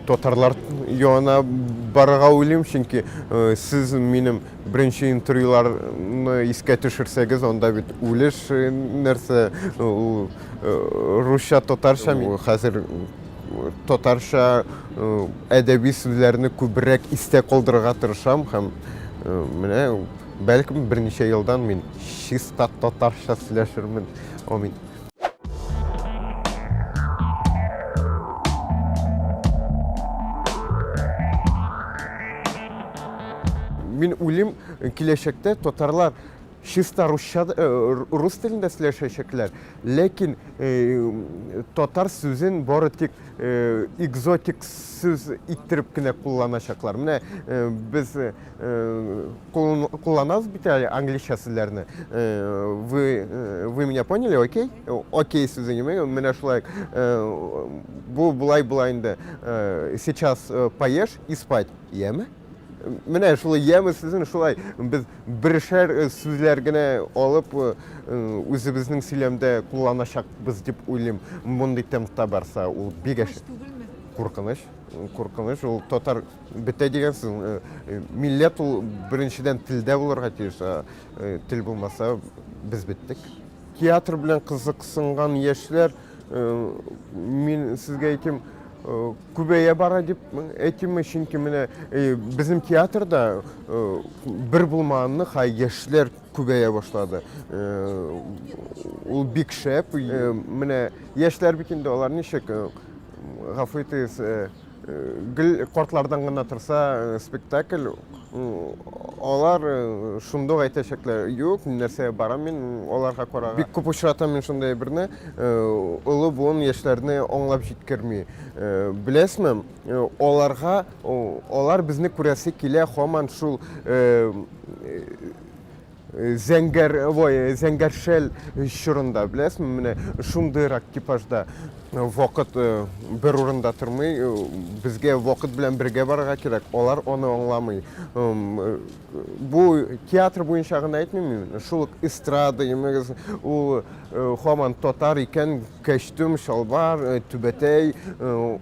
татарлар янына барырга уйлыйм, чөнки сез минем беренче интервьюларны искә төшерсәгез, анда бит үлеш нәрсә, ул русча, татарча. Хәзер татарча әдәби сүзләрне күбрәк истә калдырырга тырышам һәм менә бәлкем берничә елдан мин чиста татарча сөйләшермен. Амин. Мин уйлыйм, киләчәктә татарлар чиста русча, э, рус телендә сөйләшәчәкләр, ләкин э, татар сүзен бары тик э, экзотик сүз иттереп кенә кулланачаклар. Менә без кулланабыз бит әле англича сүзләрне. Вы, вы меня поняли, окей? Окей сүзе неме? Менә шулай. Бу болай була инде. Сейчас поешь и спать. Яме? Менә шулай яме сүзен шулай без берешәр сүзләр генә алып үзебезнең сөйләмдә кулланачакбыз дип уйлыйм. Мондый темпта барса, ул бик әш куркыныч. Куркыныч, ул татар бетә дигән сүз. Милләт ул беренчедән телдә булырга тиеш. Тел булмаса, без беттек. Театр белән кызыксынган яшьләр, мин сезгә әйтим, күбәя бара дип әйтимме, чөнки менә безнең театрда бер булмаганны хай яшьләр күбәя башлады. Ул бик шәп. Менә яшьләр бит инде алар ничек, гафу итегез, гел картлардан гына торса спектакль, алар шундук әйтәчәкләр, юк, нәрсәгә барам мин аларга карарга. Бик күп очратам мин шундый әйберне, олы буын яшьләрне аңлап җиткерми. Беләсезме, аларга, алар безне күрәсе килә һаман шул Зәңгәр, ой, зәңгәр шәл чорында, беләсезме, менә шундыйрак типажда вакыт бер урында тормый, безгә вакыт белән бергә барырга кирәк, алар аны аңламый. Бу театр буенча гына әйтмим мин, шул ук эстрада, имегез, ул һаман татар икән, кәчтүм, чалбар, түбәтәй,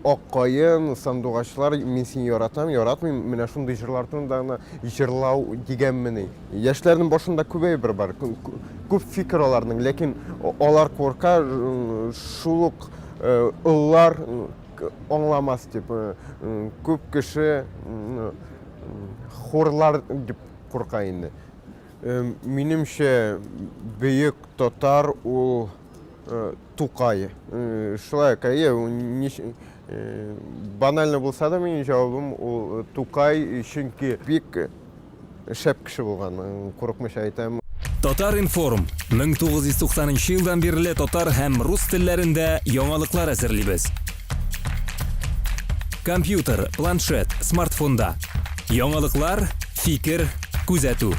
ак каен, сандугачлар, мин сине яратам, яратмыйм, менә шундый җырлар турында гына җырлау дигәнмени. Яшьләрнең башында күп әйбер бар, күп фикер аларның, ләкин алар курка шул ук олылар аңламас дип. Күп кеше хурлар дип курка инде. Минемчә, бөек татар ул Тукай. Шулай ук, әйе, банально булса да минем җавабым ул Тукай, чөнки бик Шәп кеше булган, курыкмыйча әйтәм. Татар-информ, 1990 нчы елдан бирле татар һәм рус телләрендә яңалыклар әзерлибез. Компьютер, планшет, смартфонда. Яңалыклар, фикер, күзәтү.